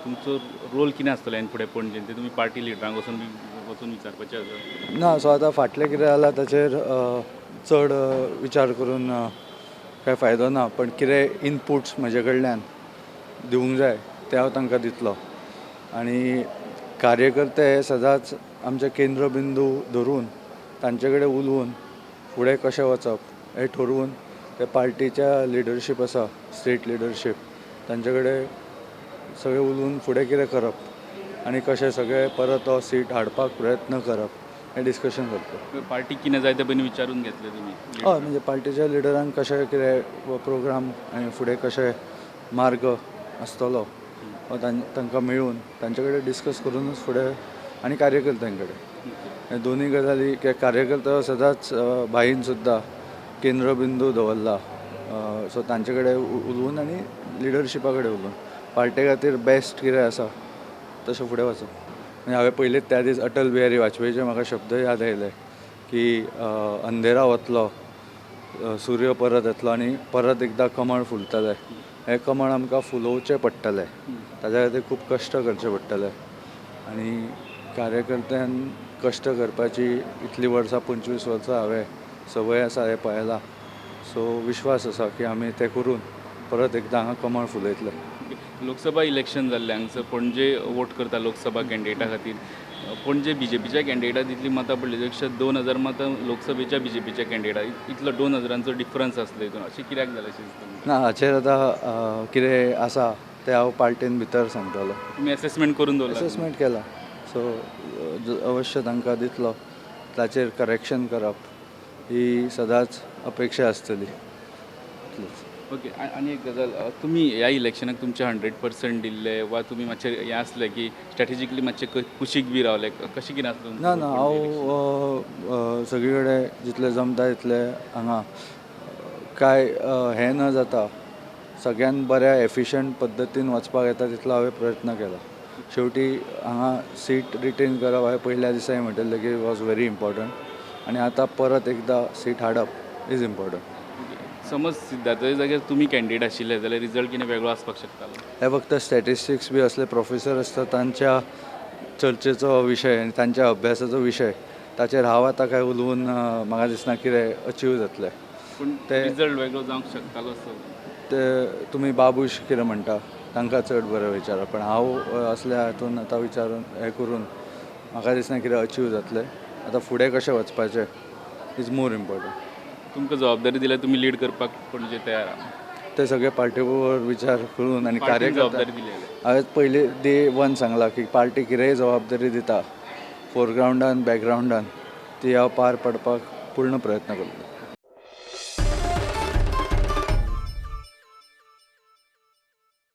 तुमचो रोल कितें आसतलो ह्यान फुडें पणजेन? ते तुमी पार्टी लिडरांक वचून बी वचून विचारपाचें आसा? ना, सो आतां फाटलें कितें जालां ताचेर चड विचार करून कांय फायदो ना, पण कितें इनपुट्स म्हजे कडल्यान दिवंक जाय ते हांव तांकां दितलो. आनी कार्यकर्ते हे सदांच आमचे केंद्रबिंदू धरून तांचे कडेन उलोवन फुडें कशें वचप हें ठरोवन ते पार्टीच्या लिडरशीप आसा, स्टेट लिडरशीप, तांचे कडेन सगळें उलोवन फुडें कितें करप आनी कशें सगळें परत तो सीट हाडपाक प्रयत्न करप हें डिस्कशन करतलो. पार्टी कितें जाय तें पयलीं विचारून घेतलें तुमी? हय, म्हणजे पार्टीच्या लिडरांक कशें कितें प्रोग्राम आनी फुडें कशें मार्ग आसतलो हो तांकां मेळून तांचे कडेन डिस्कस करुनूच फुडें, आनी कार्यकर्त्यां कडेन हे दोनूय गजाली. कार्यकर्ते सदांच भाईन सुद्दां केंद्रबिंदू दवरला, सो तांचे कडेन उलोवन आनी लिडरशिपा कडेन उलोवन पार्टे खातीर बेस्ट कितें आसा तशें फुडें वचप. म्हणजे हांवें पयलींच त्या दीस अटल बिहारी वाजपेयीचे म्हाका शब्द याद आयले की अंधेरा वतलो, सूर्य परत येतलो आनी परत एकदां कमळ फुलतलें. हें कमळ आमकां फुलोवचें पडटलें, ताच्या खातीर खूब कश्ट करचे पडटले आनी कार्यकर्त्यान कश्ट करपाची इतलीं वर्सां, 25 वर्सां हांवें संवय आसा हें पळयलां. सो विश्वास आसा की आमी तें करून परत एकदां हांगा कमळ फुलयतले. लोकसभा इलेक्शन जाल्लें हांगसर पणजे वोट करता लोकसभा कॅन्डिडेटा खातीर, पणजे बीजेपीच्या कॅन्डिडेटाक जितलीं मतां पडली ताच्या पेक्षा 2000 मतां लोकसभेच्या बीजेपीच्या कॅन्डिडेटाक, इतलो 2000 डिफरन्स आसलो हितून, अशें कित्याक जालें अशें दिसता? ना, हाचेर आतां कितें आसा तें हांव पार्टीन भितर सांगतलो. तुमी एसेसमेंट करून दवरला? एसेसमेंट केला, सो अवश्य तांकां दितलो. ताचेर करेक्शन करप ही सदांच अपेक्षा आसतली. ओके, आनी एक गजाल, तुमी ह्या इलेक्शनाक तुमचें 100% दिल्ले वा तुमी मातशें हें आसलें की स्ट्रेटेजिकली मातशें कुशीक बी रावले, कशें कितें आसलें? ना ना, हांव सगळी कडेन जितलें जमता तितलें हांगा कांय हें न जाता सगळ्यान बऱ्या एफिशंट पद्दतीन वचपाक येता तितलो हांवें प्रयत्न केला. शेवटी हांगा सीट रिटेन करप हांवें पयल्या दिसाय म्हणिल्लें की वॉज व्हेरी इम्पॉर्टंट, आनी आतां परत एकदां सीट हाडप is important. समज सिद्धार्थाच्या जाग्यार तुमी कॅन्डिडेट आशिल्ले जाल्यार रिजल्ट कितें वेगळो आसपाक शकतालो? हे फक्त स्टॅटिस्टिक्स बी असले प्रोफेसर आसता तांच्या चर्चेचो विशय आनी तांच्या अभ्यासाचो विशय, ताचेर हांव आतां कांय उलोवन म्हाका दिसना कितें अचीव जातलें. पूण ते रिजल्ट वेगळो जावंक शकतालो असो ते तुमी बाबूश कितें म्हणटा तांकां चड बरें विचारा, पण हांव असल्या हातून आतां विचारून हें करून म्हाका दिसना कितें अचीव जातलें. आतां फुडें कशें वचपाचें is more important. तुमकां जबाबदारी दिल्यार तुमी लीड करपाक पणजे तयार आहा? ते सगळे पार्टीवर विचार करून आनी पार्टीन कार्यकर्ता जबाबदारी दिली जाल्यार. हांवें पयलीं डे वन सांगलां की पार्टी कितेंय जबाबदारी दिता फोरग्रावंडान बॅकग्रावंडान ती हांव पार पडपाक पूर्ण प्रयत्न करतलो.